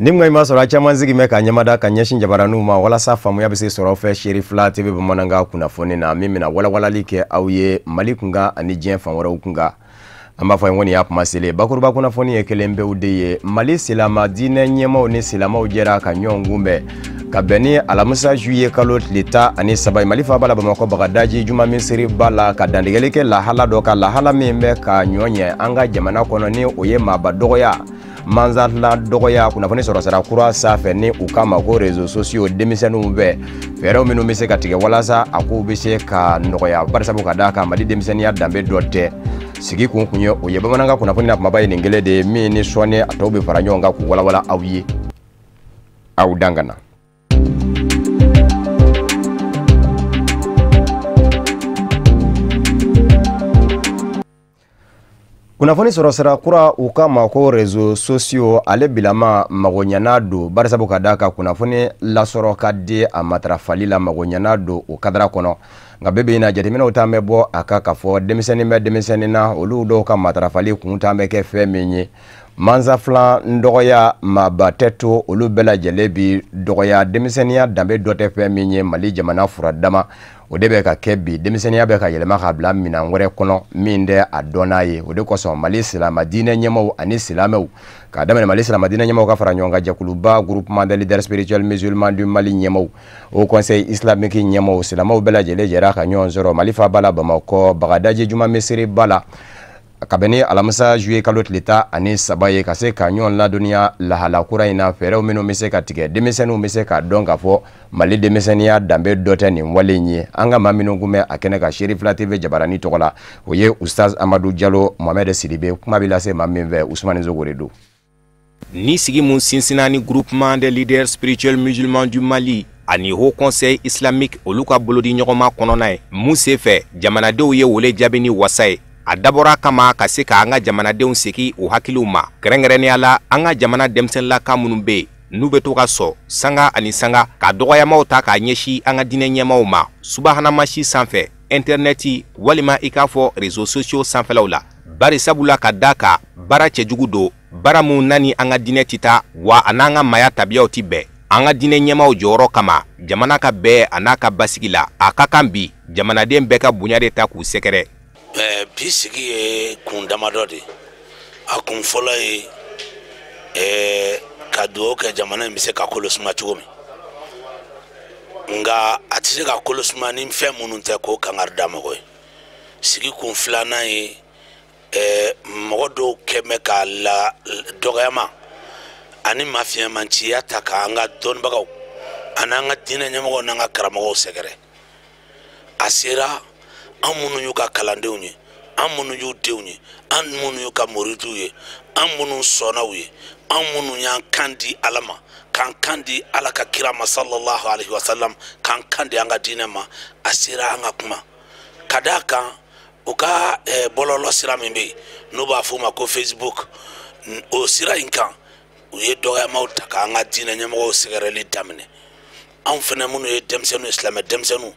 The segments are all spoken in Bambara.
Ni ma i ma sɔrɔ a caman sigi bɛ ka ɲɛmada ka ɲɛsin jabaraninw ma walasa faamuya bɛ se sɔrɔ fɛ Seri 2 TV bamanankan kunnafoni na min bɛna walawalali kɛ aw ye Mali kunkan ani diɲɛ fan wɛrɛw kunkan. An b'a fɔ ye ko nin y'a kuma selen bakuruba kunnafoni ye kelen pewu de ye. Mali silama diinɛ ɲɛmaw ni silamaw jɛra ka ɲɔgɔn kunbɛn ka bɛn ni alamisa juillet kalo tile 13 ye Mali faaba la Bamakɔ Bagadaji juma misiriba la ka dantigɛli kɛ lahala dɔ kan, lahala min bɛ ka ɲɔ ɲɛ an ka jamana kɔnɔ ni o ye maaba dɔgɔya, mansalan dɔgɔya. Kunnafoni sɔrɔ sira kura sanfɛ ni u k'a ma ko réseaux sociaux, denmisɛnninw bɛ fɛɛrɛw minnu bɛ se ka tigɛ walasa a kow bɛ se ka nɔgɔya, barisabu ka d'a kan Mali denmisɛnninya danbe dɔ tɛ. Sigi kun ye o ye. Bamanankan kunnafoni na kumaba ye nin kelen de ye min ni sɔɔni a tɔw bɛ fara ɲɔgɔn kan k'u walawala aw ye aw dan ka na. Kunnafoni sɔrɔ sira kura u k'a ma ko réseaux sociaux, ale bilama magoɲana don, barisabu ka d'a kan kunnafoni lasɔrɔ ka di a matarafali la, magoɲana don o kadara kɔnɔ. Nka bɛɛ in na jateminɛw t'an bɛ bɔ a kan k'a fɔ denmisɛnnin bɛ denmisɛnnin na, olu dɔw ka matarafali kun t'an bɛ kɛ fɛn min ye, mansa filan dɔgɔya, maaba tɛ to, olu bɛɛ lajɛlen bi dɔgɔya. Denmisɛnninya danbe dɔ tɛ fɛn min ye Mali jamana furadama, o de bɛ ka kɛ bi. Denmisɛnninya bɛ ka yɛlɛma ka bila minɛn wɛrɛ kɔnɔ min tɛ a dɔn n'a ye. O de kosɔn Mali silama diinɛ ɲɛmaw ani silamɛw, k'a daminɛ Mali silama diinɛ ɲɛmaw ka fara ɲɔgɔn kan jɛkuluba Groupement des leaders spirituels musulmans du Mali ɲɛmaw, Haut Conseil islamique ɲɛmaw, silamɛw bɛɛ lajɛlen jɛra ka ɲɔgɔn sɔrɔ Mali faaba la Bamakɔ Bagadaji juma misiriba la ka bɛn ni alamisa juillet kalo tile 13 ye, ka se ka ɲɔgɔn ladɔnniya lahala kura in na, fɛɛrɛw minnu bɛ se ka tigɛ, denmisɛnninw bɛ se k'a dɔn k'a fɔ Mali denmisɛnninya danbe dɔ tɛ nin wale in ye. An ka maa minnu kun bɛ a kɛnɛ kan Seri 2 TV jabarani tɔgɔ la, o ye Ustaz Amadu Jalo Mohamed Sidibe. Kuma bɛ lase maa min fɛ, Usumani Zogo de don. Ni sigi mun sinsinna ni Groupement des leaders spirituels musulmans du Mali ani Haut Conseil islamique olu ka bolodi ɲɔgɔnma kɔnɔna ye mun sen fɛ, jamanadenw ye wele jaabi ni wasa ye. A dabɔra kama ka se k'an ka jamanadenw segi u hakiliw ma, kɛrɛnkɛrɛnnenya la an ka jamana denmisɛnninlaka minnu bɛ yen n'u bɛ to ka sɔn sanga ani sanga ka dɔgɔyamaw ta k'a ɲɛsin an ka diinɛ ɲɛmaw ma subahanamasi sanfɛ, intɛrɛnɛti walima i k'a fɔ réseaux sociaux sanfɛlaw la. Bari sabula ka da kan baara cɛjugu don, baara mun na ni an ka diinɛ tɛ taa wa a n'an ka maaya tabiyaw tɛ bɛn. An ka diinɛ ɲɛmaw jɔyɔrɔ kama jamana ka bɛn a n'a ka basigi la, a ka kan bi jamanaden bɛɛ ka bonya de ta k'u sɛgɛrɛ. Bi sigi ye kun damadɔ de. A kun fɔlɔ ye ka dugawu kɛ jamana in bɛ se ka kolo suma cogo min, nka a tɛ se ka kolo suma ni fɛn minnu tɛ k'o kangari da mɔgɔ ye. Sigi kun filanan ye mɔgɔ dɔw kɛmɛ ka la dɔgɔyama ani mafiɲɛmanciya ta k'an ka dɔnnibagaw ani an ka diinɛ ɲɛmɔgɔw n'an ka karamɔgɔw sɛgɛrɛ. A sera an minnu y'u ka kalandenw ye, an minnu y'u denw ye, an minnu y'u ka moridiw ye, an minnu sɔnna u ye, an minnu y'an kan di Ala ma, k'an kan di Ala ka kira ma sallallahu alaihi wa sallam, k'an kan di an ka diinɛ ma, a sera an ka kuma. Ka d'a kan u ka bɔlɔlɔ sira min bɛ yen n'u b'a f'o ma ko Facebook, o sira in kan u ye dɔgɔyamaw ta k'an ka diinɛ ɲɛmɔgɔw sɛgɛrɛli daminɛ. Anw fana minnu ye denmisɛnninw ye, silamɛ denmisɛnninw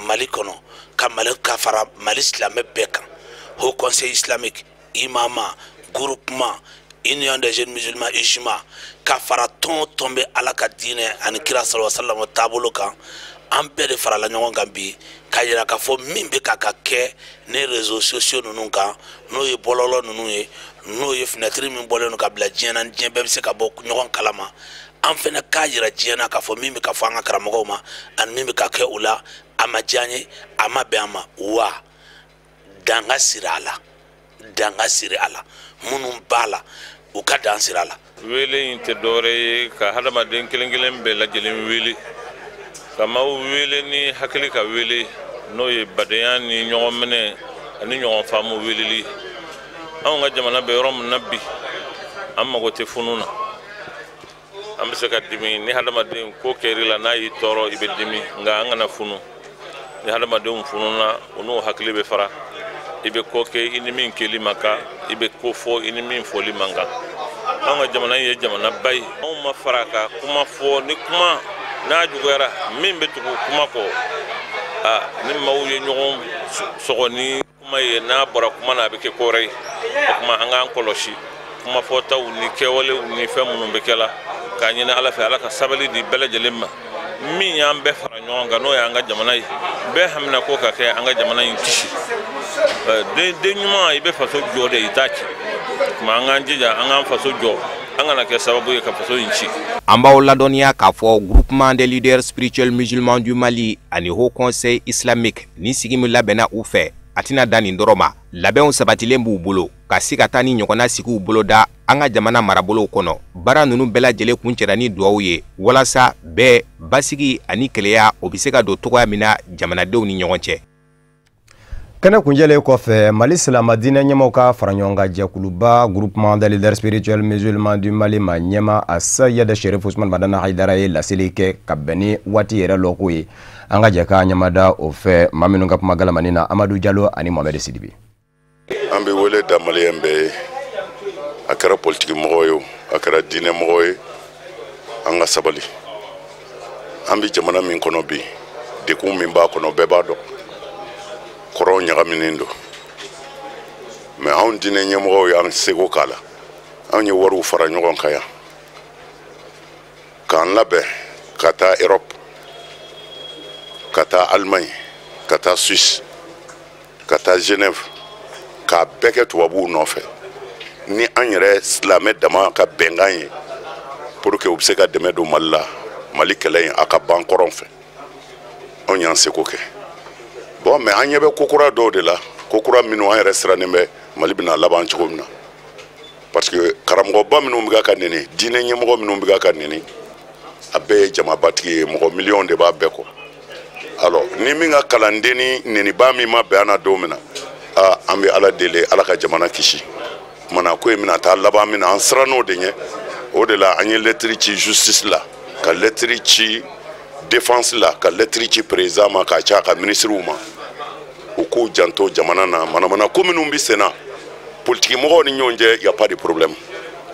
Mali kɔnɔ, ka Mali ka fara Mali silamɛ bɛɛ kan, Haut Conseil islamique, imama, groupement, Union des jeunes musulmans UJMA, ka fara tɔn o tɔn bɛ Ala ka diinɛ ani kira sallallahu alaihi wasallam taabolo kan, an bɛɛ de farala ɲɔgɔn kan bi ka yira k'a fɔ min bɛ ka kɛ ne réseaux sociaux ninnu kan, n'o ye bɔlɔlɔ ninnu ye, n'o ye fenêtre min bɔlen don ka bila diɲɛ na, diɲɛ bɛɛ bɛ se ka bɔ ɲɔgɔn kalama. An fana k'a yira diɲɛ na k'a fɔ min bɛ ka fɔ an ka karamɔgɔw ma ani min bɛ ka kɛ u la, a ma diya an ye, a ma bɛn an ma, wa dan ka siri a la, dan ka siri a la. Minnu b'a la, u ka dan siri a la. Wele in tɛ dɔwɛrɛ ye ka hadamaden kelen kelen bɛɛ lajɛlen wele, ka maaw wele ni hakili ka wele, n'o ye badenya ni ɲɔgɔn minɛ ani ɲɔgɔn faamu weleli. Anw ka jamana bɛ yɔrɔ min na bi, an mago tɛ funu na. An bɛ se ka dimi ni hadamaden ko kɛr'i la, n'a y'i tɔɔrɔ, i bɛ dimi, nka an kana funu. Ni hadamadenw fununa, u n'u hakili bɛ fara, i bɛ ko kɛ i ni min kɛli man kan, i bɛ ko fɔ i ni min fɔli man kan. Anw ka jamana in ye jamanaba ye, anw ma fara ka kuma fɔ. Ni kuma n'a juguyara, min bɛ tugu kuma kɔ, ni maaw ye ɲɔgɔn sɔgɔ ni kuma ye, n'a bɔra kuma na, a bɛ kɛ ko wɛrɛ ye. O tuma an k'an kɔlɔsi kuma fɔtaw ni kɛwalew ni fɛn minnu bɛ kɛ la. K'a ɲini Ala fɛ, Ala ka sabali di bɛɛ lajɛlen ma. Min y'an bɛɛ fara ɲɔgɔn kan, n'o y'an ka jamana ye, bɛɛ hamina ko ka kɛ an ka jamana in kisi. Den ɲuman, i bɛ faso jɔ de, i t'a ci. Tuma an k'an jija, an k'an faso jɔ, an kana kɛ sababu ye ka faso in ci. An b'aw ladɔnniya k'a fɔ Groupement des leaders spirituels musulmans du Mali ani Haut Conseil islamique, ni sigi min labɛnna u fɛ, a tɛna dan nin dɔrɔn ma. Labɛnw sabatilen b'u bolo ka se ka taa ni ɲɔgɔnna sigiw boloda an ka jamana marabolow kɔnɔ. Baara ninnu bɛɛ lajɛlen kuncɛra ni duwawu ye walasa bɛɛ basigi ani keleya, o bɛ se ka don togoya min na jamanadenw ni ɲɔgɔn cɛ. Kɛnɛ kunjɛlen kɔfɛ, Mali silama diinɛ ɲɛmaw ka faraɲɔgɔnkan jɛkuluba, Groupement des leaders spirituels musulmans du Mali, ma ɲɛma Asayed Sherif Usman Madana Hayidara ye laseli kɛ ka bɛn ni waati yɛrɛ lɔko ye. An ka jɛ k'a ɲɛmada o fɛ, maa minnu ka kuma galamani na, Amadu Jalo ani Mohamed Sidibe. An bɛ wele da maliyɛn bɛɛ ye, a kɛra politiki mɔgɔ ye o, a kɛra diinɛ mɔgɔ ye, an ka sabali. An bɛ jamana min kɔnɔ bi, dekun min b'a kɔnɔ, bɛɛ b'a dɔn, kɔrɔw ɲagaminen don. Mɛ anw diinɛ ɲɛmɔgɔw y'an seko k'a la. Anw ye wariw fara ɲɔgɔn kan yan k'an labɛn ka taa Europe, ka taa Allemagne, ka taa Suisse, ka taa Genève, k'a bɛɛ kɛ tubabuw nɔfɛ ni an yɛrɛ silamɛ dama ka bɛnkan ye, pour que u bɛ se ka dɛmɛ don Mali la, Mali kɛlɛ in a ka ban kɔrɔn fɛ. Anw y'an seko kɛ. Bon, mais an ɲɛ bɛ ko kura dɔw de la, ko kura minnu an yɛrɛ sirannen bɛ Mali bɛna laban cogo min na, parce que karamɔgɔba minnu bɛ ka nɛni, diinɛ ɲɛmɔgɔ minnu bɛ ka nɛni, a bɛɛ ye jamabatigi ye, mɔgɔ miliyɔn de b'a bɛɛ kɔ. Alors ni min ka kalanden ni nɛniba min ma bɛn an na don min na, aa, an bɛ Ala deli, Ala ka jamana kisi. Kumana ko in bɛna taa laban min na, an siran n'o de ɲɛ. O de la an ye lɛtiri ci justice la, ka lɛtiri ci défense la, ka lɛtiri ci président ma, k'a ci a ka ministrew ma, u k'u janto jamana na. Manamana ko minnu bɛ sen na politiki mɔgɔw ni ɲɔgɔn cɛ, y a pas de problème.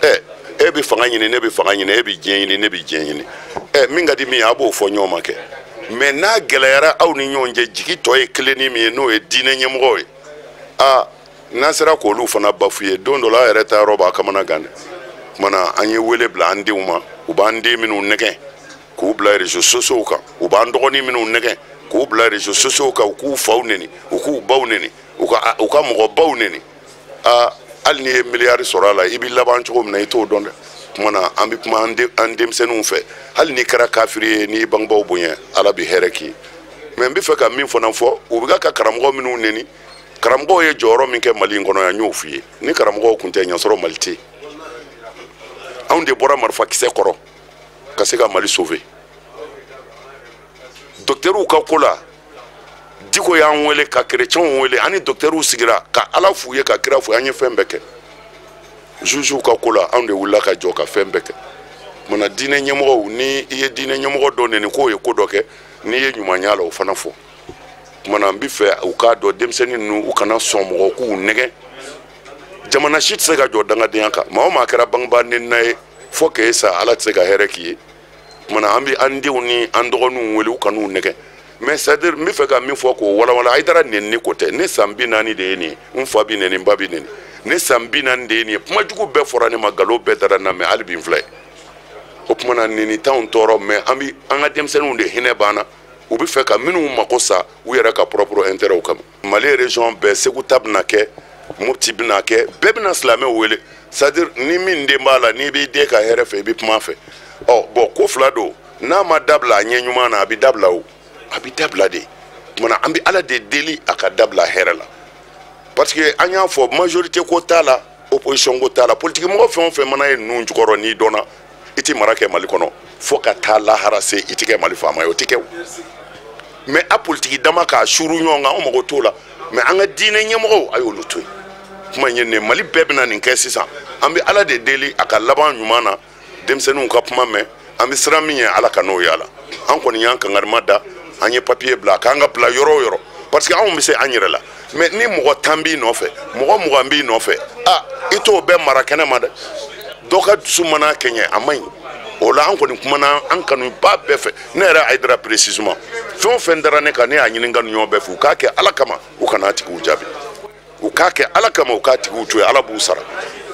Ɛ, e bɛ fanga ɲini, ne bɛ fanga ɲini, e bɛ diɲɛ ɲini, ne bɛ diɲɛ ɲini. Ɛ, min ka di min ye, a b'o fɔ ɲɔgɔn ma kɛ. Mɛ n'a gɛlɛyara aw ni ɲɔgɔn cɛ, jigi tɔ ye kelen ni min ye, n'o ye diinɛ ɲɛmɔgɔw ye. Aa, n'an sera k'olu fana bafu don dɔ la, a yɛrɛ ta yɔrɔ b'a kamana gan dɛ. Kumana an ye wele bila an denw ma, u b'an den minnu nɛgɛn k'u bila réseaux sociaux kan, u b'an dɔgɔnin minnu nɛgɛn k'u bila réseaux sociaux kan, u k'u faw neni, u k'u baw neni, u ka mɔgɔbaw neni. Aa, hali n'i ye miliyari sɔrɔ a la, i b'i laban cogo min na, i t'o dɔn dɛ. Kumana an bɛ kuma an denmisɛnninw fɛ, hali n'i kɛra kafiri ye, n'i bangebaaw bonya, Ala bɛ hɛrɛ k'i ye. Mɛ n bɛ fɛ ka min fana fɔ, u bɛ ka karamɔgɔ minnu neni, karamɔgɔw ye jɔyɔrɔ min kɛ Mali in kɔnɔ yan, n y'o f'i ye. Ni karamɔgɔw tun tɛ ɲɛsɔrɔ, Mali tɛ yen. Anw de bɔra marifakisɛ kɔrɔ ka se ka Mali sauver. Docteurs ka ko la, Diko y'an wele ka kerecɛnw wele, an ni docteurs sigira ka Ala f'u ye, ka kira f'u ye, an ye fɛn bɛɛ kɛ. Juges ka ko la, anw de wulila ka jɔ ka fɛn bɛɛ kɛ. Mana diinɛ ɲɛmɔgɔw, ni i ye diinɛ ɲɛmɔgɔ dɔ neni k'o ye ko dɔ kɛ, n'i ye ɲuman y'a la, o fana fɔ. Kumana n bɛ fɛ u k'a dɔn, denmisɛnnin ninnu, u kana sɔn mɔgɔ k'u nɛgɛn. Jamana si tɛ se ka jɔ dangadenya kan. Maa o maa kɛra bangebaa nenina ye, fo k'e sa, Ala tɛ se ka hɛrɛ k'i ye. Kumana an bɛ an denw ni an dɔgɔninw wele, u kan'u nɛgɛn. Mais c'est à dire, n bɛ fɛ ka min fɔ k'o walawala, Hayidara nɛnini ko tɛ. Ne san 40 de ye nin ye, n fa bi nɛni, n ba bi nɛni. Ne san 40 de ye nin ye, kuma jugu bɛɛ fɔra ne ma, nkalon bɛɛ dara n na, mais hali bi n filɛ. O kumana nɛni t'anw tɔɔrɔ, mais an bɛ an ka denmisɛnninw de hinɛ b'an na, u bɛ fɛ ka minnu mako sa u yɛrɛ ka propre intérêt kama. Mali région bɛɛ, Segu ta bɛna kɛ, Mopti bɛna kɛ, bɛɛ bɛna silamɛw wele. C'est à dire, ni min den b'a la, n'i b'i den ka hɛrɛ fɛ, i bɛ kuma a fɛ. Ɔ bɔn, ko fila don, n'a ma dabila a ɲɛ ɲuman na, a bɛ dabila o, a bɛ dabila de. Kumana an bɛ Ala de deli a ka dabila hɛrɛ la, parce que an y'a fɔ, majorité ko t'a la, opposition ko t'a la. Politique mɔgɔ fɛn o fɛn mana ye ninnu jukɔrɔ, n'i dɔnna, i ti mara kɛ Mali kɔnɔ fo ka taa lahara se, i ti kɛ Mali faama ye, o ti kɛ o. Mais a politiki dama k'a suuru ɲɔgɔn kan, an mago t'o la. Mais an ka diinɛ ɲɛmɔgɔw, a y'olu to yen. Kuma in ye nin ye, Mali bɛɛ bɛna nin kɛ sisan. An bɛ Ala de deli a ka laban ɲuman na, denmisɛnninw ka kuma mɛn. An bɛ siran min ɲɛ, Ala ka n'o y'a la. An kɔni y'an kangarima da, an ye papiye bila a k'an ka bila yɔrɔ o yɔrɔ, parce que anw bɛ se an yɛrɛ la. Mais ni mɔgɔ 10 b'i nɔfɛ, mɔgɔ 20 b'i nɔfɛ, a i t'o bɛɛ mara kɛnɛ ma dɛ. Dɔ ka dusu mana kɛɲɛ, a man ɲi. O la an kɔni kumana an kanuba bɛɛ fɛ. Ne yɛrɛ Hayidara précisément, fɛn o fɛn dara ne kan, ne y'a ɲini n kanuɲɔgɔn bɛɛ fɛ, u k'a kɛ Ala kama, u kana a tigiw jaabi. U k'a kɛ Ala kama, u k'a tigiw to yen, Ala b'u sara.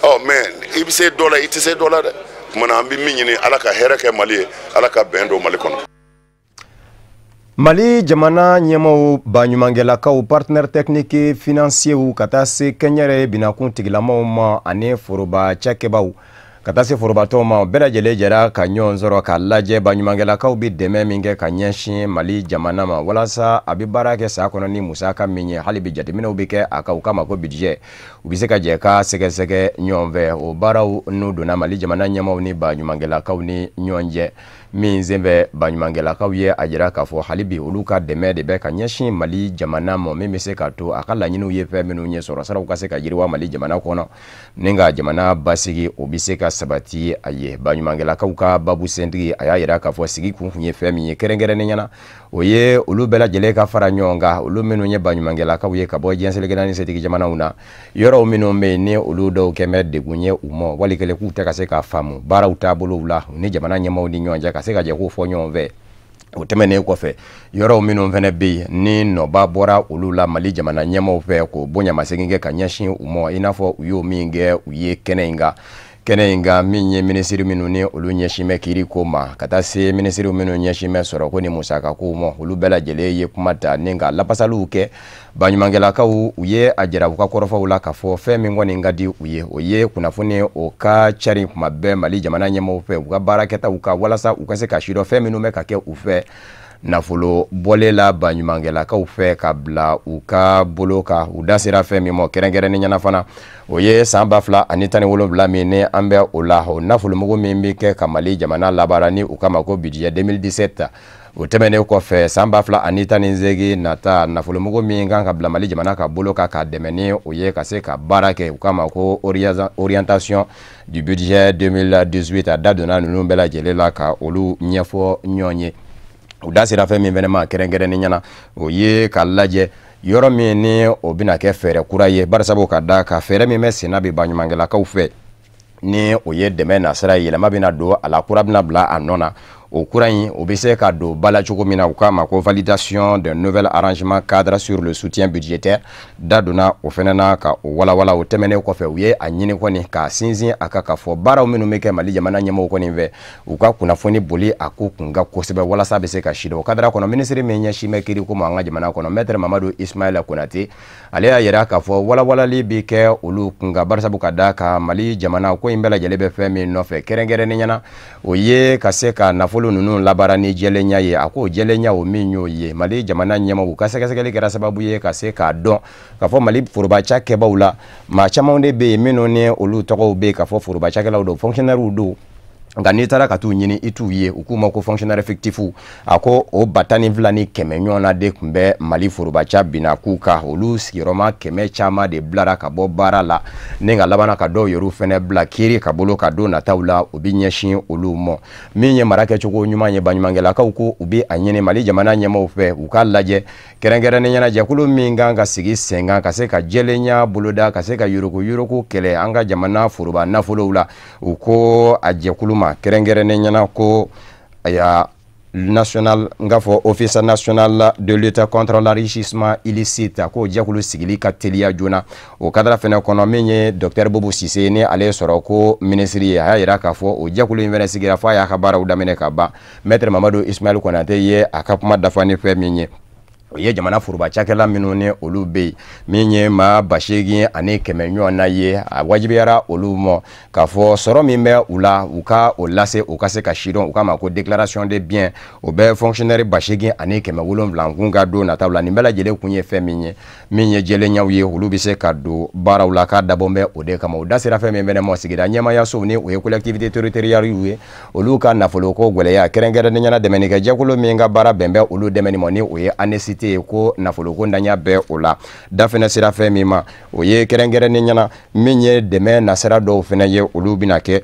Ɔ mais i bɛ se dɔ la, i tɛ se dɔ la dɛ. Tuma na an bɛ min ɲini, Ala ka hɛrɛ kɛ Mali ye, Ala ka bɛn don Mali kɔnɔ. Mali jamana ɲɛmaw, baɲumankɛlakaw, partenaire technique financier, ka taa se kɛnyɛrɛ binakun tigilamaw ma ani foroba cakɛbaw, ka taa se forobatɔw ma, bɛɛ lajɛlen jɛra ka ɲɔgɔn sɔrɔ k'a lajɛ baɲumankɛlakaw bɛ dɛmɛ min kɛ ka ɲɛsin Mali jamana ma, walasa a bɛ baara kɛ san kɔnɔ ni musaka min ye. Hali bi jateminɛw bɛ kɛ a kan, u k'a ma ko budget. U bɛ se ka jɛ ka sɛgɛsɛgɛ ɲɔgɔn fɛ. O baaraw n'u donna Mali jamana ɲɛmaw ni baɲumankɛlakaw ni ɲɔgɔn cɛ min senfɛ, baɲumankɛlakaw ye a jira k'a fɔ hali bi olu ka dɛmɛ de bɛ ka ɲɛsin Mali jamana ma, min bɛ se ka to a ka laɲiniw ye fɛn minnu ye, sɔrɔ siraw ka se ka yiriwa Mali jamana kɔnɔ ni ka jamana basigi, o bɛ se ka sabati a ye. Baɲumankɛlakaw ka babu sentigi, a y'a jira k'a fɔ sigi kun ye fɛn min ye kɛrɛnkɛrɛnnenya na, o ye olu bɛɛ lajɛlen ka fara ɲɔgɔn kan, olu minnu ye baɲumankɛlakaw ye ka bɔ diɲɛ seleke naani setigi jamanaw na, yɔrɔw minnu bɛ yen ni olu dɔw kɛn bɛ degun ye u ma, wali kelen k'u tɛ ka se k'a faamu baaraw taabolow la u ni jamana ɲɛmaaw ni ɲɔgɔn cɛ, ka se ka jɛ k'o fɔ ɲɔgɔn fɛ. O tɛmɛnen kɔfɛ, yɔrɔw minnu fana bɛ yen ni nɔba bɔra olu la Mali jamana ɲɛmaaw fɛ, k'o bonyamasegin kɛ ka ɲɛsin u ma, i n'a fɔ u y'o min kɛ u ye kɛnɛ in kan, min ye minisiri minnu ni olu ɲɛsin bɛ kiiri ko ma, ka taa se minisiri minnu ɲɛsin bɛ sɔrɔko ni musakako ma, olu bɛɛ lajɛlen ye kuma ta ni ka lapasaliw kɛ. Baɲumankɛlakaw, u ye a jira u ka kɔrɔfɔw la k'a fɔ fɛn min kɔni ka di u ye, o ye kunnafoni o ka cari kuma bɛɛ Mali jamana ɲɛmaaw fɛ u ka baarakɛtaw kan, walasa u ka se ka sidɔn fɛn minnu bɛ ka kɛ u fɛ nafolo bɔlen la baɲumankɛlakaw fɛ ka bila u ka bolo kan. U da sera fɛn min ma kɛrɛnkɛrɛnnen ɲɛna fana, o ye san 2017 min ni an bɛ o la, o nafolomugu min bɛ kɛ ka Mali jamana labaara ni u kama ko budget 2017. O tɛmɛnen kɔfɛ, san 2018 nata nafolomugu min kan ka bila Mali jamana ka bolo kan ka dɛmɛ ni o ye ka se ka baara kɛ, u kama ko orientation du budget 2018, a da donna ninnu bɛɛ lajɛlen la ka olu ɲɛfɔ ɲɔgɔn ye. U da sera fɛn min fɛnɛ ma kɛrɛnkɛrɛnnen ɲɛna, o ye ka lajɛ yɔrɔ min ni o bɛna kɛ fɛɛrɛ kura ye, barisabu ka da ka fɛɛrɛ min bɛ senna bi baɲumankɛlakaw fɛ ni o ye dɛmɛ nasira ye, yɛlɛma bɛna don a la, kura bɛna bila a nɔ na. O kura in, o bɛ se ka don ba la cogo min na, u k'a ma ko validation d'un nouvel arrangement cadre sur le soutien budgétaire, da donna o fɛnɛ na ka o walawala. O tɛmɛnen kɔfɛ, u ye a ɲini kɔni k'a sinsin a kan k'a fɔ baaraw minnu bɛ kɛ Mali jamana ɲɛmɔgɔw kɔni fɛ, u ka kunnafoni boli a ko kun kan kosɛbɛ, walasa a bɛ se ka sidɔn. O kadara kɔnɔ, minisiri min ɲɛsin bɛ kiiriko ma an ka jamana kɔnɔ, maître Mamadu Ismaïla Konate, ale y'a yira k'a fɔ walawalali bɛ kɛ olu kun kan, barisabu ka da kan Mali jamana ko in bɛɛ lajɛlen bɛ fɛn min nɔfɛ kɛrɛnkɛrɛnnenya na, o ye ka se ka nafolo ninnu labaara ni jɛlenya ye. A ko jɛlenya o min y'o ye, Mali jamana ɲɛmaaw ka sɛgɛsɛgɛli kɛra sababu ye ka se k'a dɔn k'a fɔ Mali foroba cakɛbaw la, maa camanw de bɛ yen minnu ni olu tɔgɔw bɛ yen k'a fɔ foroba cakɛlaw don, fonctionnaires don, nka n'i taara ka t'u ɲini, i t'u ye. U k'u ma ko fonctionnaire fictif. A ko o 12,100 ɲɔgɔn na de tun bɛ Mali forobaca binna k'u kan. Olu sigiyɔrɔma kɛmɛ caman de bilara ka bɔ baara la, ni ka labanna ka dɔw yɛrɛ fɛnɛ bila kiiri ka bolo ka don nataw la, u bɛ ɲɛsin olu ma. Min ye mara kɛcogo ɲuman ye, baɲumankɛlakaw ko u bɛ a ɲini Mali jamana ɲɛmaaw fɛ, u k'a lajɛ kɛrɛnkɛrɛnnenya la jɛkulu min kan ka sigi sen kan ka se ka jɛlenya boloda, ka se ka yuruku yuruku kɛlɛ an ka jamana foroba nafolow la. U ko a jɛkulu ma kɛrɛnkɛrɛnnen ɲɛna ko aya national, n k'a fɔ Office national de lutte contre l'enrichissement illicite, k'o jɛkulu sigili ka teliya joona. O kadara fɛnɛ kɔnɔ, min ye docteur Boubou Cissé ni ale sɔrɔ ko minisiri ye, a y'a yira k'a fɔ o jɛkulu in fɛnɛ sigira f'a y'a ka baaraw daminɛ ka ban. Maître Mamadu Ismaël Konate ye a ka kuma dafa ni fɛn min ye, o ye jamana foroba cakɛla minnu ni olu bɛ yen, min ye maa 8100 ɲɔgɔn na ye, a wajibiyara olu ma k'a fɔ sɔrɔ min bɛ u la, u ka o lase, u ka se ka sidɔn. U k'a ma ko déclaration de biens. O bɛ fonctionnaire 8700 kun ka don nataw la. Nin bɛɛ lajɛlen kun ye fɛn min ye, min ye jɛlenyaw ye, olu bɛ se ka don baaraw la k'a dabɔ bɛ o de kama. O da sera fɛn min fɛnɛ ma, sigida ɲɛmayasow ni o ye collectivité territoriale ye, olu ka nafoloko gwɛlɛya, kɛrɛnkɛrɛnnenya la dɛmɛnikɛjɛkulu min ka baara bɛn bɛ olu dɛmɛni ma, ni o ye ANECT ye, ko nafoloko ntanya bɛ o la. Da fɛnɛ sera fɛn min ma, o ye kɛrɛnkɛrɛnnen ɲɛna min ye dɛmɛ nasira dɔw fɛnɛ ye, olu bɛna kɛ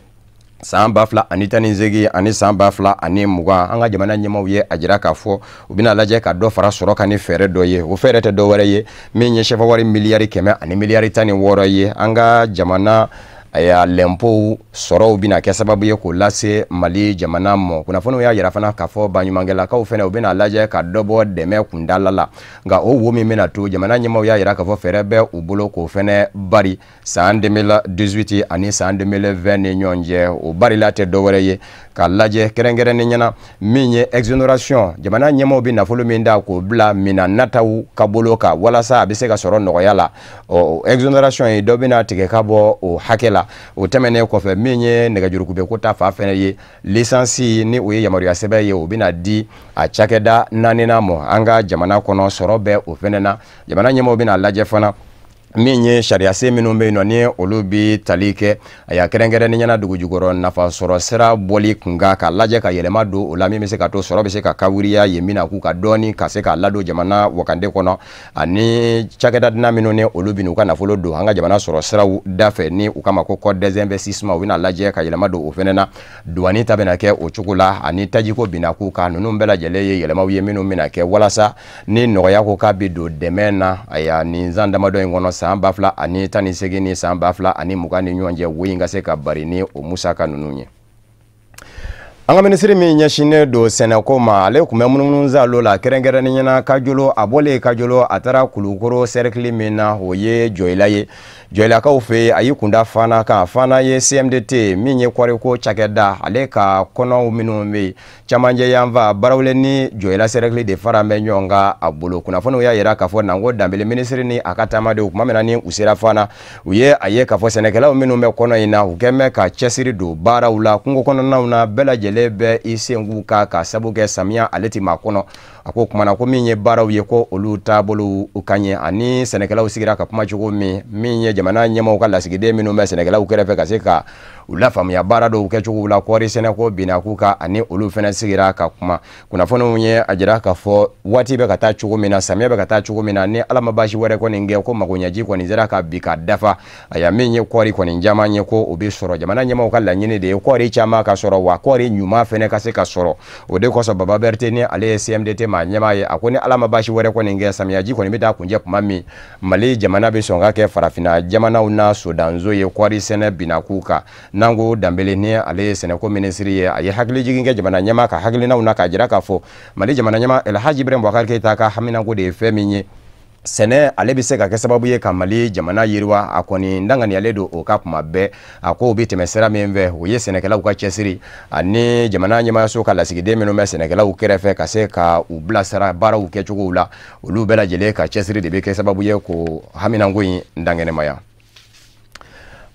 san 2018 ani san 2020. An ka jamana ɲɛmaaw ye a jira k'a fɔ u bɛna lajɛ ka dɔ fara sɔrɔ kan ni fɛɛrɛ dɔ ye. O fɛɛrɛ tɛ dɔ wɛrɛ ye, min ye sɛfa wari miliyari 100 ani miliyari 16 ye an ka jamana. Aya lɛnpow sɔrɔw bɛna kɛ sababu ye k'o lase Mali jamana ma. Kunnafoniw y'a yira fana k'a fɔ baɲumankɛlakaw fɛnɛ u bɛna lajɛ ka dɔ bɔ dɛmɛ kundala la, nka o wo min bɛna to, jamana ɲɛmaaw y'a yira k'a fɔ fɛɛrɛ bɛ u bolo k'o fɛnɛ bari san 2018 ani san 2020 ni ɲɔgɔn cɛ. O barila tɛ dɔwɛrɛ ye k'a lajɛ kɛrɛnkɛrɛnnen ɲɛna min ye exonération, jamana ɲɛmaaw bɛ nafolo min da k'o bila minan nataw ka bolo kan walasa a bɛ se ka sɔrɔ nɔgɔya la. Ɔ exonération ye dɔ bɛna tigɛ ka bɔ o hakɛ la. O tɛmɛnen kɔfɛ, min ye nɛgɛjurukube ko ta fan fɛnɛ ye, licence ni o ye yamaruya sɛbɛn ye, o bɛna di a cakɛda naaninan ma an ka jamana kɔnɔ. Sɔrɔ bɛ o fɛnɛ na. Jamana ɲɛmaaw bɛna lajɛ fana min ye sariyasen minnu bɛ yen nɔ ni olu bɛ tali kɛ a y'a kɛrɛnkɛrɛnnen ɲɛna dugu jukɔrɔ nafa sɔrɔ sira bɔli kunkan, k'a lajɛ ka yɛlɛma don o la min bɛ se ka to sɔrɔ bɛ se ka kawuriya yen min na k'u ka dɔɔni ka se k'a ladon jamana wakande kɔnɔ, ani cakɛda dunan minnu ni olu bɛ n'u ka nafolo don an ka jamana sɔrɔ siraw da fɛ ni u kama ko code des investissements, u bɛna lajɛ ka yɛlɛma don o fɛnɛ na. Douane ta bɛna kɛ o cogo la, ani tajiko binna k'u kan. Ninnu bɛɛ lajɛlen ye yɛlɛmaw ye minnu bɛna kɛ walasa ni nɔgɔya ko k'a bɛ don dɛmɛ na. Ayiwa, nin san damadɔ in kɔnɔ, san 2018 ni san 2020 ni ɲɔgɔn cɛ, wo in ka se ka bari ni o musaka ninnu ye. An ka minisiri min ɲɛsinnen don sɛnɛko ma, ale tun bɛ munumunu la kɛrɛnkɛrɛnnen ɲɛna Kajolo. A bɔlen Kajolo, a taara Kulukoro cercle min na, o ye Jɔyila ye. Jɔyilakaw fɛ yen, a y'i kunda Fana kan. Fana ye CMDT min ye kɔɔriko cakɛda, ale ka kɔnɔw minnu bɛ yen camancɛ yanfan Barawele ni Jɔyila cercle de fara bɛ ɲɔgɔn kan a bolo. Kunnafoniw y'a yira k'a fɔ Nango Danbele minisiri ni a ka taamadenw, tuma min na ni u sera Fana, u ye a ye k'a fɔ sɛnɛkɛlaw minnu bɛ kɔnɔ in na, u kɛn bɛ ka cɛsiri don baaraw la kungo kɔnɔnaw na. Bɛɛ lajɛlen bɛ i sen k'u kan ka sabu kɛ samiya ale ti maa kɔnɔ. A ko kumana ko min ye baaraw ye, ko olu taabolow ka ɲɛ, ani sɛnɛkɛlaw sigira ka kuma cogo min, min ye jamana ɲɛmaaw ka lasigiden minnu bɛ sɛnɛkɛlaw kɛrɛfɛ ka se ka u lafaamuya baara dɔw kɛcogo la, kɔɔri sɛnɛko binna k'u kan, ani olu fɛnɛ sigira ka kuma. Kunnafoniw ye a jira k'a fɔ waati bɛ ka taa cogo min na, samiya bɛ ka taa cogo min na, ni Ala ma baasi wɛrɛ kɔni kɛ, ko magoɲɛji kɔni sera ka bi ka dafa. Aya, min ye kɔɔri kɔni caman ye, ko o bɛ sɔrɔ. Jamana ɲɛmaaw ka laɲini de ye kɔɔri caman ka sɔrɔ, wa kɔɔri ɲuman fɛnɛ ka se ka sɔrɔ. O de kosɔn Baba Berete, ni ale ye CMDT maa ɲɛmaa ye, a ko ni Ala ma baasi wɛrɛ kɔni kɛ, samiyaji kɔni bɛ taa kuncɛ tuma min, Mali jamana bɛ sɔn ka kɛ farafinna jamanaw na sodanzo ye kɔɔri sɛnɛ binna k'u kan. Nango Danbele, ni ale ye sɛnɛko minisiri ye, a ye hakilijigin kɛ jamana ɲɛmaa ka hakilinaw na k'a jira k'a fɔ Mali jamana ɲɛmaa Elhaji Ibrahim Boubacar Keita ka haminanko de ye fɛn min ye, sɛnɛ ale bɛ se ka kɛ sababu ye ka Mali jamana yiriwa. A kɔni danganiyalen don o ka kuma bɛɛ. A ko bɛ tɛmɛ sira min fɛ, o ye sɛnɛkɛlaw ka cɛsiri ani jamana ɲɛmaayaso ka lasigiden minnu bɛ sɛnɛkɛlaw kɛrɛfɛ ka se ka u bilasira baaraw kɛcogow la, olu bɛɛ lajɛlen ka cɛsiri de bɛ kɛ sababu ye k'o haminanko in dankɛnɛmaya.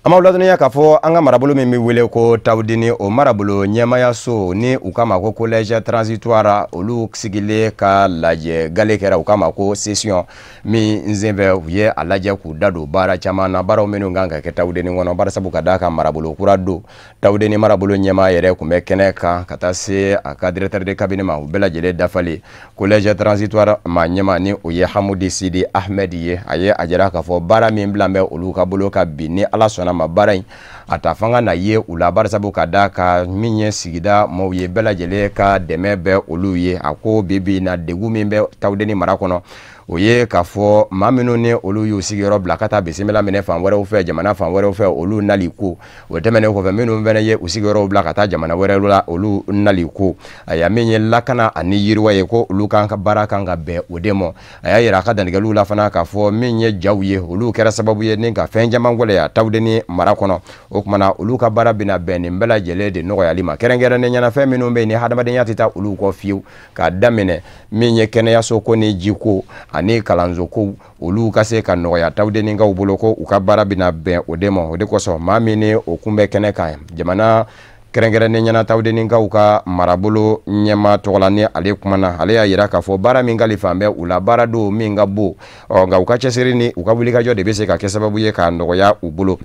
An b'aw ladɔnniya k'a fɔ an ka marabolo min bɛ wele ko Tawudeni, o marabolo ɲɛmayaso ni u k'a ma ko collège transitoire, olu sigilen ka lajɛ gale kɛra, u k'a ma ko session min senfɛ, u ye a lajɛ k'u da don baara caman na, baaraw minnu kan ka kɛ Tawudeni kɔnɔ. Barisabu ka d'a kan marabolo kura don, Tawudeni marabolo ɲɛmaa yɛrɛ tun bɛ kɛnɛ kan ka taa se a ka directeur de cabinet ma, u bɛɛ lajɛlen dafalen. Collège transitoire maa ɲɛmaa, ni o ye Hamudi Sidi Ahmed ye, a ye a jira k'a fɔ baara min bila bɛ olu ka bolo kan bi, ni Ala sɔnna ma baara in a ta fanga na ye u la, barisabu ka d'a kan min ye sigida maaw ye, bɛɛ lajɛlen ka dɛmɛ bɛ olu ye. A ko bi bi in na, degun min bɛ Tawudeni mara kɔnɔ, o ye k'a fɔ maa minnu ni olu y'u sigiyɔrɔ bila ka taa bisimila minɛ fan wɛrɛw fɛ, jamana fan wɛrɛw fɛ, olu nali ko. O tɛmɛnen kɔfɛ, minnu fana ye u sigiyɔrɔw bila ka taa jamana wɛrɛw la, olu nali ko. Ayiwa, min ye lakana ani yiriwa ye, ko olu kan ka baara kan ka bɛn o de ma. A y'a yira a ka dantigɛliw la fana k'a fɔ min ye jaw ye, olu kɛra sababu ye ni ka fɛn caman gɛlɛya Tawudeni mara kɔnɔ. O kumana olu ka baara bɛna bɛn nin bɛɛ lajɛlen de nɔgɔyali ma, kɛrɛnkɛrɛnnen ɲɛna fɛn minnu bɛ yen ni hadamadenya tɛ taa olu kɔ fiyewu, k'a daminɛ min ye kɛnɛyaso ko ni jiko ani kalanso ko, olu ka se ka nɔgɔya Tawudenikaw bolo, ko u ka baara bɛna bɛn o de ma. O de kosɔn maa min ni o kun bɛ kɛnɛ kan, jamana kɛrɛnkɛrɛnnen ɲɛna Tawudenikaw ka marabolo ɲɛmaa tɔgɔ la, ni ale kumana, ale y'a yira k'a fɔ baara min kalifa bɛ u la, baara don min ka bon, ɔ nka u ka cɛsiri ni u ka wulikajɔ de bɛ se ka kɛ sababu ye k'a nɔgɔya u bolo.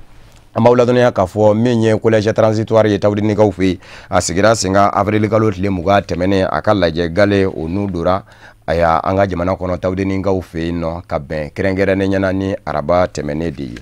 An b'aw ladɔnniya k'a fɔ min ye collège transitoire ye Tawudenikaw fɛ yen, a sigira sen kan avril kalo tile 20 tɛmɛnen. A ka lajɛ gale o n'u dora aya an ka jamana kɔnɔ Tawudenikaw fɛ yen nɔ, ka bɛn kɛrɛnkɛrɛnnen ɲɛna ni araba tɛmɛnen de ye.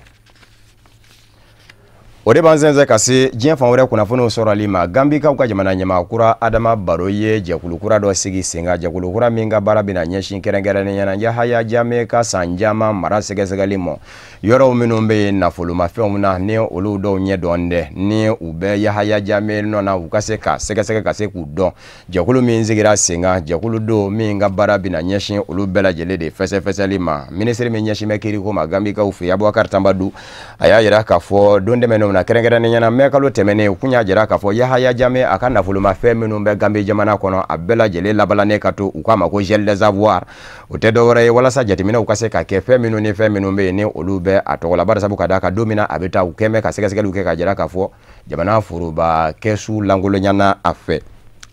O de b'an sɛnsɛn ka se diɲɛ fan wɛrɛ kunnafoniw sɔrɔli ma. Gambikaw ka jamana ɲɛmaa kura Adama Baro ye jɛkulu kura dɔ sigi sen kan, jɛkulu kura min ka baara bɛna ɲɛsin kɛrɛnkɛrɛnnenya la Yahaya Jame ka san caman mara sɛgɛsɛgɛli ma. Yɔrɔw minnu bɛ yen nafolomafɛnw na, ni olu dɔw ɲɛ dɔn dɛ, ni u bɛ Yahaya Jame nɔ na, u ka se ka sɛgɛsɛgɛ ka se k'u dɔn. Jɛkulu min sigira sen kan, jɛkulu don min ka baara bɛna ɲɛsin olu bɛɛ lajɛlen de fɛsɛfɛsɛli ma. Minisiri min ɲɛsin bɛ kiiriko ma Gambikaw fɛ, Abubakar Tambadu, a y'a jira k'a fɔ don tɛmɛnenw na, kɛrɛnkɛrɛnnenya la mɛ kalo tɛmɛnen, u kun y'a jira k'a fɔ Yahaya Jame a ka nafolomafɛn minnu bɛ Gambi jamana kɔnɔ, a bɛɛ lajɛlen labalannen ka to, u k'a ma ko gel des avoirs. O tɛ dɔwɛrɛ ye walasa jateminɛw ka se ka kɛ fɛn minnu ni fɛn minnu bɛ yen ni olu bɛ a tɔgɔ la. Barisabu ka d'a kan, don min na a bɛ taa, u kɛn bɛ ka sɛgɛsɛgɛliw kɛ ka jira k'a fɔ jamana foroba kɛsu lankolonyana a fɛ.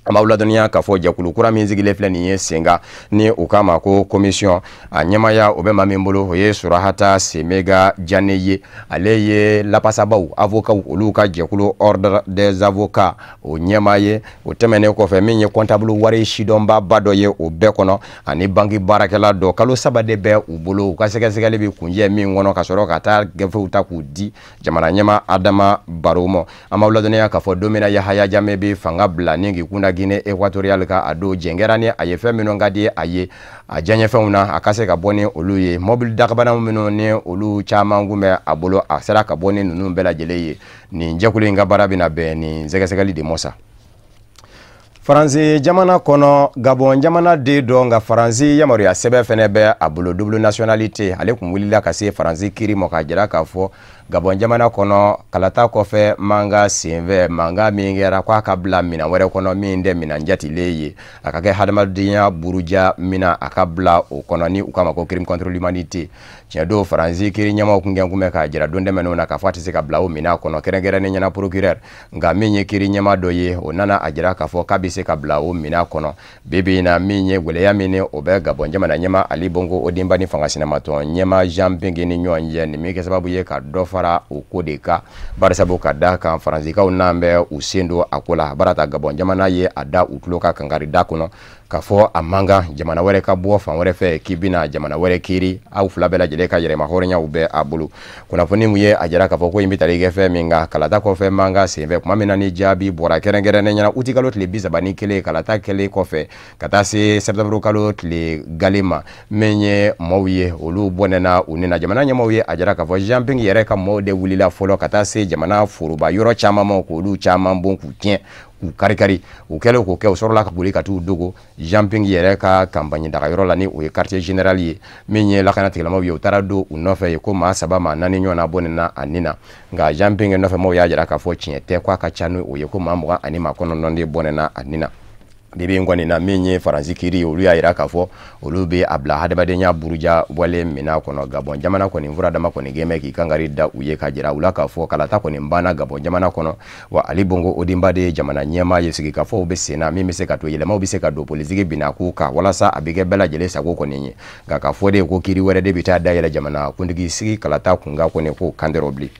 An b'aw ladɔnniya k'a fɔ jɛkulu kura min sigilen filɛ nin ye sen kan, ni u k'a ma ko commission, a ɲɛmaya o bɛ maa min bolo, o ye Surahata Semega Jane ye. Ale ye lapasabaw, avocat, olu ka jɛkulu Ordre des avocats o ɲɛmaa ye. O tɛmɛnen kɔfɛ, min ye comptable wari sidɔnbaba dɔ ye o bɛɛ kɔnɔ, ani banki baarakɛla dɔ. Kalo 3 de bɛ u bolo, u ka sɛgɛsɛgɛli bɛ kunjɛ min kɔnɔ, ka sɔrɔ ka taa gafew ta k'u di jamana ɲɛmaa Adama Baro ma. An b'aw ladɔnniya k'a fɔ don min na Yahaya Jame bɛ fanga bila ni k'i kunda Guinée équatoriale kan, a don jɛn kɛra ni a ye fɛn minnu ka di a ye a diyaɲɛfɛnw na, a ka se ka bɔ ni olu ye. Mobili dakabanaw minnu ni olu caman kun bɛ a bolo, a sera ka bɔ ni ninnu bɛɛ lajɛlen ye. Nin jɛkulu in ka baara bɛna bɛn nin sɛgɛsɛgɛli de ma sa. Faransi jamana kɔnɔ, Gabon jamana den dɔ, nka Faransi yamaruya sɛbɛn fɛnɛ bɛ a bolo, double nationalité, ale kun wulila ka se Faransi kiiri ma k'a jira k'a fɔ Gabon jamana kɔnɔ kalata kɔfɛ mankan senfɛ, mankan min kɛra, k'a ka bila minɛn wɛrɛ kɔnɔ min tɛ minɛn jatilen ye, a ka kɛ hadamadenya buruja minɛn, a ka bila o kɔnɔ, ni u k'a ma ko crime contre l'humanité. Tiɲɛ don, Faransi kiiri ɲɛmaaw kun kɛn kun bɛ k'a jira don tɛmɛnenw na k'a fɔ a tɛ se ka bila o minɛn kɔnɔ, kɛrɛnkɛrɛnnen ɲɛna procureur. Nka min ye kiiri ɲɛmaa dɔ ye, o nana a jira k'a fɔ k'a bɛ se ka bila o minɛn kɔnɔ. Bi bi in na, min ye gɛlɛya min ni o bɛ Gabon jamana ɲɛmaa Ali Bongo Ondimba ni fanga sinamatɔn ɲɛmaa Jean Ping ni ɲɔgɔn cɛ, nin bɛ kɛ sababu ye ka dɔ fara o ko de kan. Barisabu ka da kan, Faransikaw n'an bɛ u sen don a ko la, barata Gabon jamana ye a da u tulo ka kankari da kɔnɔ k'a fɔ a man kan jamana wɛrɛ ka bɔ fan wɛrɛ fɛ k'i bɛna jamana wɛrɛ kiiri, aw fila bɛɛ lajɛlen ka yɛrɛma hɔrɔnyaw bɛ a bolo. Kunnafoni mun ye a jira k'a fɔ ko in bɛ tali kɛ fɛn min kan, kalata kɔfɛ mankan senfɛ, tuma min na ni jaabi bɔra, kɛrɛnkɛrɛnnen ɲɛna utikalo tile 31 kalata kɛlen kɔfɛ ka taa se sɛtanburu kalo tile gale ma, min ye maaw ye olu bɔnɛna u nina. Jamana ɲɛmaaw ye a jira k'a fɔ Jean Ping yɛrɛ ka maaw de wulila fɔlɔ ka taa se jamana foroba yɔrɔ caman ma, k'olu caman bon, k'u tiɲɛ, k'u kari-kari. U kɛlen k'o kɛ, u sɔrɔla ka boli ka t'u dogo Jean Ping yɛrɛ ka campagne dagayɔrɔ la, ni o ye quartier général ye. Min ye lakana tigilamaaw ye, u taara don u nɔfɛ ye ko maa 3 maa 4 ɲɔgɔn na bɔnɛna a nin na. Nka Jean Ping nɔfɛ maaw y'a jira k'a fɔ tiɲɛ tɛ, k'a ka ca ni o ye, ko maa 29 de bɔnɛna a nin na. Bibi in kɔni na, min ye Faransi kiiri ye, olu y'a jira k'a fɔ olu bɛ a bila hadamadenya buruja wale minɛn kɔnɔ. Gabon jamana kɔni fura dama kɔni gɛn bɛ k'i kankari da u ye, ka jira u la k'a fɔ kalata kɔni banna Gabon jamana kɔnɔ, wa Ali Bongo Ondimba de ye jamana ɲɛmaa ye. Sigikafɔw bɛ sen na min bɛ se ka to yɛlɛmaw bɛ se ka don politiki binako kan walasa a bɛ kɛ bɛɛ lajɛlen sago kɔni ye. Nka k'a fɔ de ko kiiri wɛrɛ de bɛ taa dayɛlɛ jamana kuntigi sigi kalata kunkan kɔni, k'o kan tɛ bilen.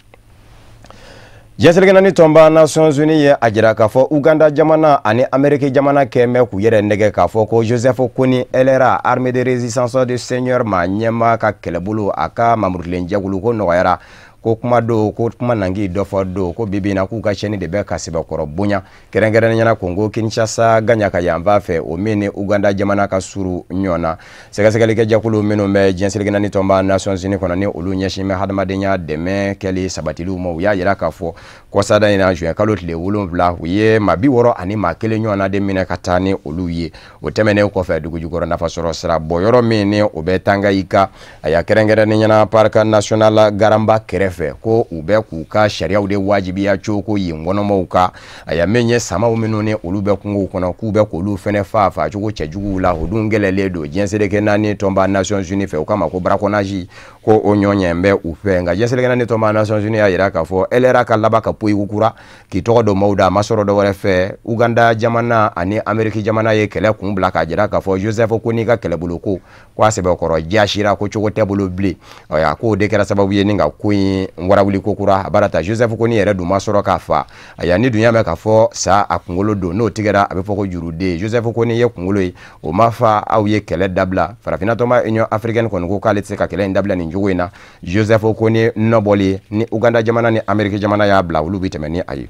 Diɲɛ seleke naani tɔnba Nations Unies ye a jira k'a fɔ Uganda jamana ani Amérique jamana kɛn bɛ k'u yɛrɛ nɛgɛ k'a fɔ ko Joseph Kony, LRA, Armée de résistance du Seigneur, ma ɲɛmaa ka kɛlɛbolo, a ka mamurutilen jɛkulu ko nɔgɔyara, ko kuma don, ko kuma nangi dɔ fɔ don, ko bibi in na k'u ka chaîne de bɛ ka sɛbɛkɔrɔ bonya, kɛrɛnkɛrɛnnenya la Congo Kinshasa gaɲaka yanfan fɛ, o min ni Uganda jamana ka suru ɲɔgɔn na. Sɛgɛsɛgɛlikɛ jɛkulu minnu bɛ diɲɛ seleke naani tɔnba Nations Unies kɔnɔ, ni olu ɲɛsin bɛ hadamadenya dɛmɛ kɛli sabatiliw ma, u y'a jira k'a fɔ kɔsada in na, juin kalo tile 7, u ye maa 61 ɲɔgɔn na de minɛ ka taa ni olu ye. O tɛmɛnen kɔfɛ, dugujukɔrɔ nafasɔrɔ sira bɔ yɔrɔ min ni o bɛ Tanganyika, a y'a kɛrɛnkɛrɛnnenya la parc national Garamba kɛrɛfɛ, ko u bɛ k'u ka sariyaw de wajibiya cogo yen kɔnɔmaw kan. A y'a min ye samaw minnu ni olu bɛ kungow kɔnɔ, k'u bɛ k'olu fɛnɛ faa faacogo cɛjuguw la, o dun gɛlɛlen don diɲɛ seleke naani tɔnba Nations Unies fɛ, u k'a ma ko braconnage, ko o ɲɔɲɛ bɛ u fɛ. Nka diɲɛ seleke naani tɔnba Nations Unies y'a jira k'a fɔ LRA ka laban ka poyi kura k'i tɔgɔ don maaw da, a ma sɔrɔ dɔ wɛrɛ fɛ. Uganda jamana ani Amérique jamana ye kɛlɛ kun bila k'a jira k'a fɔ Joseph Kony ka kɛlɛbolo ko k'a sɛbɛkɔrɔ jasira, ko cogo tɛ bolo bilen. A k'o de kɛra sababu ye ni ka ko in warawuli ko kura. A baara ta Joseph Kony yɛrɛ dun ma sɔrɔ k'a fa. Ayiwa, ni dun y'a mɛn k'a fɔ sa a kunkolo don, n'o tigɛra a bɛ fɔ ko juruden. Joseph Kony ye kunkolo ye, o ma fa aw ye kɛlɛ dabila. Farafinna tɔnba Union africaine kɔni ko k'ale tɛ se ka kɛlɛ in dabila nin cogo in na. Joseph Kony nɔbɔli ni Uganda jamana ni Ameriki jamana y'a bila, olu bɛ tɛmɛ ni a ye.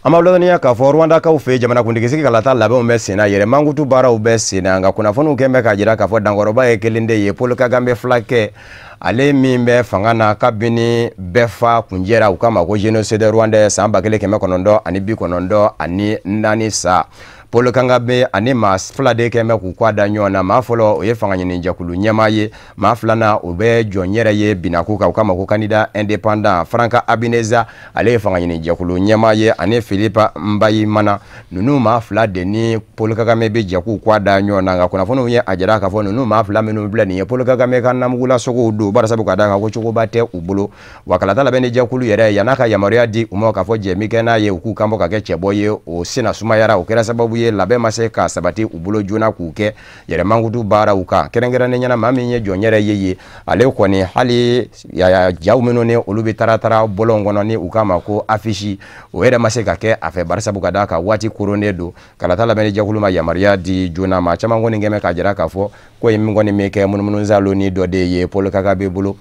An b'aw ladɔnniya k'a fɔ Rwandakaw fɛ jamanakuntigi sigi kalata labɛnw bɛ sen na, yɛrɛ mankutu baaraw bɛ sen na. Nka kunnafoniw kɛn bɛ k'a jira k'a fɔ dankɔrɔba ye kelen de ye, Paul Kagame filakɛ, ale min bɛ fanga na kabini bɛɛ fa kunjɛra, u k'a ma ko génocide rwandais san 1994 sa. Paul Kagame ani maa fila de kɛn bɛ k'u kɔ da ɲɔgɔn na. Maa fɔlɔ, o ye fanga ɲini jɛkulu ɲɛmaa ye. Maa filanan, o bɛ jɔn yɛrɛ ye binako kan, u k'a ma ko candidat indépendant Frank Habineza, ale ye fanga ɲini jɛkulu ɲɛmaa ye, ani Philippe Mpayimana. Ninnu maa fila de ni Paul Kagame bɛ jɛ k'u kɔ da ɲɔgɔn na. Nka kunnafoniw ye a jira k'a fɔ ninnu maa fila minnu filɛ nin ye, Paul Kagame ka namugulasogow don, barisa ka d'a kan ko cogoba tɛ u bolo. Wa kalata labɛnni jɛkulu yɛrɛ yann'a ka yamaruya di u ma k'a fɔ jɛ min kɛ n'a ye, u k'u kan bɔ ka kɛ cɛbɔ ye, o senna sumayara. O kɛra sababu ye labɛn ma se ka sabati u bolo joona k'u kɛ yɛrɛ mankutu baaraw kan. Kɛrɛnkɛrɛnnen ɲɛna, maa min ye jɔn yɛrɛ ye, ale kɔni hali jaw minnu ni olu bɛ taara bɔlɔn kɔnɔ ni u k'a ma ko affiche, o yɛrɛ ma se ka kɛ a fɛ, barisabu ka d'a kan waati koronnen don. Kalata labɛnni jɛkulu ma yamaruya di joona. Maa caman kɔni kɛn bɛ k'a jira k'a fɔ ko ye min kɔni bɛ kɛ munumunu ni dɔ de ye Paul Kagame bolo,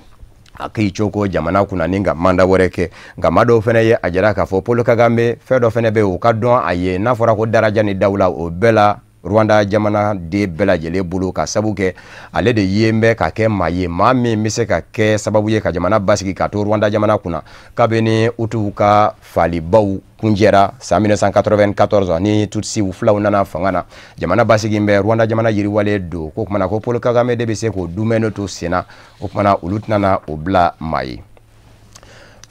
a k'i coko jamana kunna ni ka mandat wɛrɛ kɛ. Nka maa dɔw fana ye a jira k'a fɔ Paul Kagame fɛn dɔ fana bɛ yen, o ka dɔn a ye, n'a fɔra ko daraja ni dawula, o bɛɛ la Rwanda jamana den bɛɛ lajɛlen bolo, ka sabu kɛ ale de yen bɛ ka kɛ maa ye, maa min bɛ se ka kɛ sababu ye ka jamana basigi ka to Rwanda jamana kunna kabini Hutuw ka falibaw kunjɛra san 1994 ni Tutsiw filaw nana fanga na. Jamana basigi bɛ Rwanda jamana yiriwalen don ko kumana ko Paul Kagame de bɛ se k'o dumɛnɛ to sen na. O kumana olu tɛna na o bila maa ye.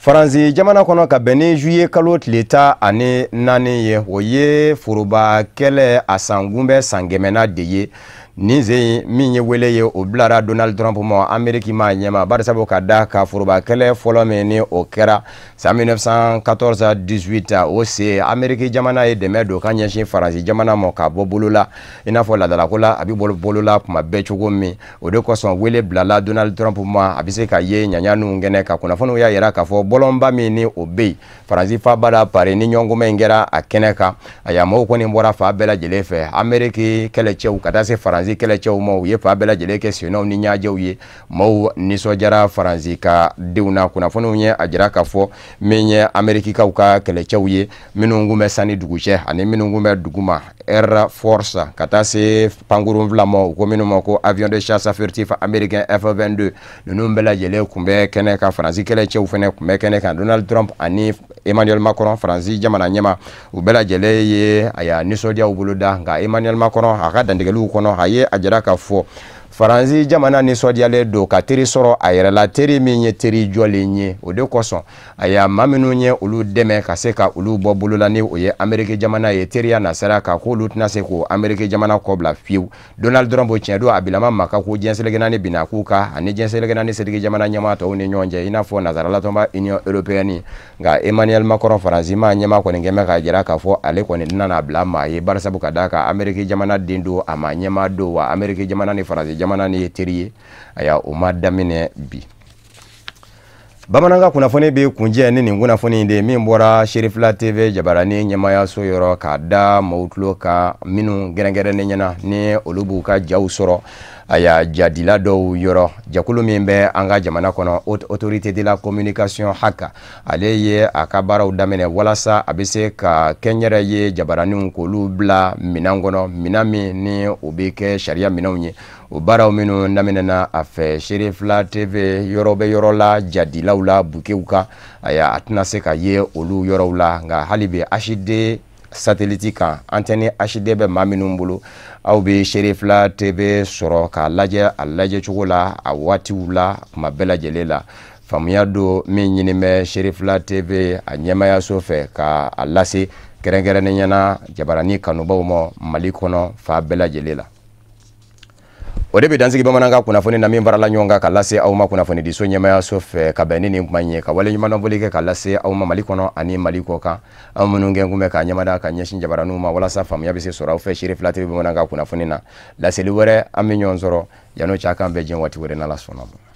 Faransi jamana kɔnɔ, ka bɛn ni juillet kalo tile 14 ye, o ye foroba kɛlɛ a sangun bɛ san kɛmɛna de ye. Nin sen min ye wele ye, o bilara Donald Trump ma, Ameriki ma ɲɛma, barisabu ka da ka foroba kɛlɛ fɔlɔ min ni o kɛra san 1914 18, o se Ameriki jamana ye dɛmɛ don ka ɲɛsin Faransi jamana ma ka bɔ bolo la, i n'a fɔ ladalako la a bɛ bɔ bolo la kuma bɛɛ cogo min. O de kosɔn wele bilala Donald Trump ma, a bɛ se ka ye ɲaɲa ninnu kɛnɛ ka. Kunnafoniw y'a jira k'a fɔ bɔlɔnba min ni o bɛ yen Faransi faaba la Paris, ni ɲɔgɔnkunbɛn in kɛra a kɛnɛ kan, ayiwa, maaw kɔni bɔra fan bɛɛ lajɛlen fɛ, Ameriki kɛlɛcɛw ka taa se Faransi kɛlɛcɛw ma, u ye fan bɛɛ lajɛlen kɛ sennaw ni ɲajɛw ye. Maaw nisɔndiyara Faransi ka denw na. Kunnafoniw ye a jira k'a fɔ min ye Amerikikaw ka kɛlɛcɛw ye minnu kun bɛ sanni dugu cɛ ani minnu kun bɛ duguma, Air Force, ka taa se pankurun fila ma, u ko minnu ma ko avion de chasse furtif américain F-22, ninnu bɛɛ lajɛlen kun bɛ kɛnɛ kan. Faransi kɛlɛcɛw fana kun bɛ kɛnɛ kan. Donald Trump ani Emmanuel Macron, Faransi jamana ɲɛma, u bɛɛ lajɛlen ye a nisɔndiyaw boloda. Nka Emmanuel Macron a ka dantigɛliw kɔnɔ, a ye a jira k'a fɔ Faransi jamana nisɔndiyalen don ka teri sɔrɔ a yɛrɛ la, teri min ye teri jɔlen ye. O de kosɔn a maa minnu ye olu dɛmɛ ka se ka olu bɔ bolo la, ni o ye Ameriki jamana ye, teriya nasira kan, k'olu tɛna se k'o Ameriki jamana kɔbila fiyewu. Donald Trump, tiɲɛ don, a bilama ma ka ko diɲɛ seleke naani binna k'u kan ani diɲɛ seleke naani setigi jamana ɲɛmaa tɔw ni ɲɔgɔn cɛ, i n'a fɔ nansaralatɔnba Union européenne. Nka Emmanuel Macron, Faransi maa ɲɛmaa kɔni kɛn bɛ k'a jira k'a fɔ ale kɔni tɛna n'a bila maa ye, barisabu ka d'a kan Ameriki jamana den don, a ma ɲɛmaa don, wa Ameriki jamana ni Faransi jamana ni ye teri ye. Aya, o ma daminɛ bi. Bamanankan kunnafoni bɛ kunjɛ ni nin kunnafoni de min bɔra Serifila TV jabarani ɲɛmayaso yɔrɔ, k'a da maaw tulo kan minnu gɛrɛngɛrɛnnen ɲɛna ni olu b'u ka jaw sɔrɔ aya jadila dɔw yɔrɔ. Jɛkulu min bɛ an ka jamana kɔnɔ, Haute Autorité de la Communication, HAC, ale ye a ka baaraw daminɛ walasa a bɛ se ka kɛnyɛrɛ ye jabaraniw k'olu bila minɛn kɔnɔ, minɛn min ni o bɛ kɛ sariya minɛnw ye. O baaraw minnu daminɛna a fɛ Serifila TV yɔrɔ bɛ yɔrɔ la, jadilaw la, bukew kan, aya a tɛna se ka ye olu yɔrɔw la. Nka hali bi HD satellite kan, antenne HD bɛ maa minnu bolo, aw bɛ Serifila TV sɔrɔ k'a lajɛ a lajɛ cogo la, a waatiw la, kuma bɛɛ lajɛlen la. Faamuya don min ɲini bɛ Serifila TV a ɲɛmayaso fɛ ka a lase kɛrɛnkɛrɛnnen ɲɛna jabarani kanubaw ma Mali kɔnɔ fan bɛɛ lajɛlen la. O de bɛ dansigi bamanankan kunnafoni na min farala ɲɔgɔn kan ka lase aw ma kunnafonidiso ɲɛmayaso fɛ, ka bɛn ni nin kuma in ye, ka waleɲumandɔn kɛ ka lase aw ma Mali kɔnɔ ani Mali kɔ kan, aw minnu kɛ kun bɛ ka ɲɛmada ka ɲɛsin jabaraniw ma walasa faamuya bɛ se sɔrɔ aw fɛ Serifila TV bamanankan kunnafoni na. Laseli wɛrɛ, an bɛ ɲɔgɔn sɔrɔ yan'o cɛ, a k'an bɛn diɲɛ waati wɛrɛ n'Ala sɔnna ma.